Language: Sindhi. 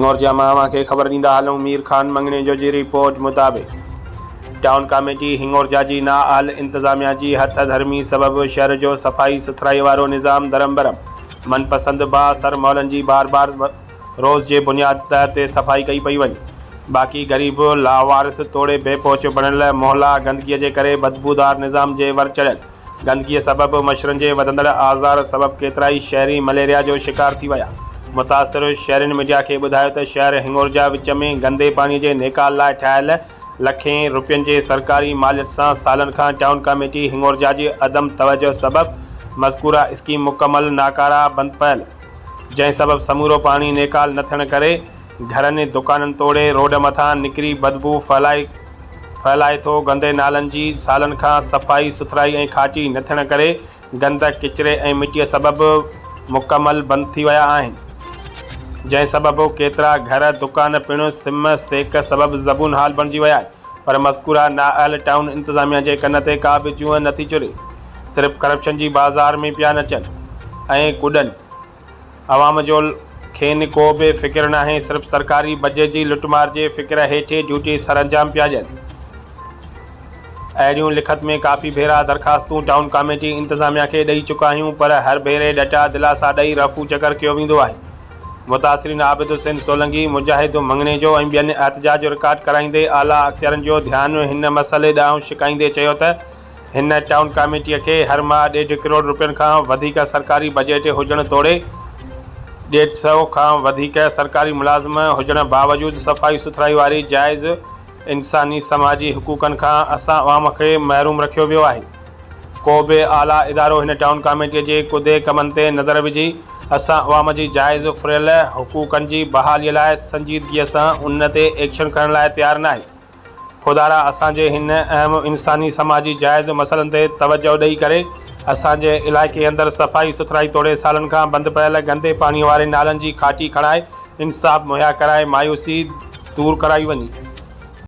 هڱورجا مان اوهان کي خبر ڏيندا هلون مير خان مڱڻيجو جي رپورٽ مطابق ٽائون ڪاميٽي هڱورجا جي نااهل انتظاميا جي هٿ ڌرمي سبب شهر جو صفائي سٿرائي وارو نظام درهم برهم من پسند با اثر محلن جي بار بار روز جي بنياد تي صفائي ڪئي پئي وڃي باقي غريب لاوارث توڙي بي پهچ بڻيل محلا گندگي جي ڪري بدبودار نظام جي ور چڙهيل گندگيء سبب مڇرن جي وڌندڙ آزار سبب ڪيترائي شهري مليريا جو شڪار ٿي ويا. متاثر شهرين ميڊيا کي ٻڌايو ته شهر هڱورجا وچ ۾ گندي پاڻي جي نيڪال لاء ٺاهيل لکين روپين جي سرڪاري ماليت سان سالن کان ٽائون ڪاميٽي هڱورجا جي عدم توجهه سبب مذڪوره اسڪيم مڪمل ناڪاره بند پيل جنهن سبب سمورو پاڻي نيڪال نه ٿيڻ ڪري گهرن دڪانن توڙي روڊ مٿان نڪري بدبوء ڦهلائي ڦهلائي ٿو، گندي نالن جي سالن کان صفائي سٿرائي ۽ کاٽي نه ٿيڻ ڪري گند، ڪچري ۽ مٽيء سبب مڪمل بند ٿي ويا آهن، جنهن سبب ڪيترا گهر، دڪان پڻ سم سيڪ سبب زبون حال بڻجي ويا آهن، پر مذڪوره نااهل ٽائون انتظاميا جي ڪن تي ڪا به جونء نٿي چري، صرف ڪرپشن جي بازار ۾ پيا نچن ۽ ڪڏن. عوام جو کين ڪو به فڪر ناهي، صرف سرڪاري بجيٽ جي لٽمار جي فڪر هيٺ ڊيوٽي سرانجام پيا ڏين. اهڙيون لکت ۾ ڪافي ڀيرا درخواستون ٽائون ڪاميٽي انتظاميا کي ڏئي چڪا آهيون پر هر ڀيري ڏٽا دلاسا ڏئي رفو چڪر ڪيو ويندو آهي. متاثرين عابد حسين سولنگي، مجاهد مڱڻيجو ۽ ٻين احتجاج رڪارڊ ڪرائيندي اعليٰ اختيارين جو ڌيان هن مسئلي ڏانهن ڇڪائيندي چيو ته هن ٽائون ڪاميٽيء کي هر ماهه ڏيڍ ڪروڙ روپين کان وڌيڪ سرڪاري بجيٽ هجڻ توڙي ڏيڍ سئو کان وڌيڪ سرڪاري ملازم هجڻ باوجود صفائي سٿرائي واري جائز انساني سماجي حقوقن کان اسان عوام کي محروم رکيو ويو آهي. ڪو به اعليٰ ادارو هن ٽائون ڪاميٽيء جي ڪڌي ڪمن تي نظر وجهي اسان عوام جي جائز ڦريل حقوقن جي بحاليء لاء سنجيدگيء سان ان تي ايڪشن کڻڻ لاء تيار ناهي. خدارا اسان جي هن اهم انساني سماجي جائز مسئلن تي توجهه ڏئي ڪري اسان جي علائقي اندر صفائي سٿرائي توڙي سالن کان بند پيل گندي پاڻي واري نالن جي کاٽي کڻائي انصاف مهيا ڪرائي مايوسي دور ڪرائي وڃي.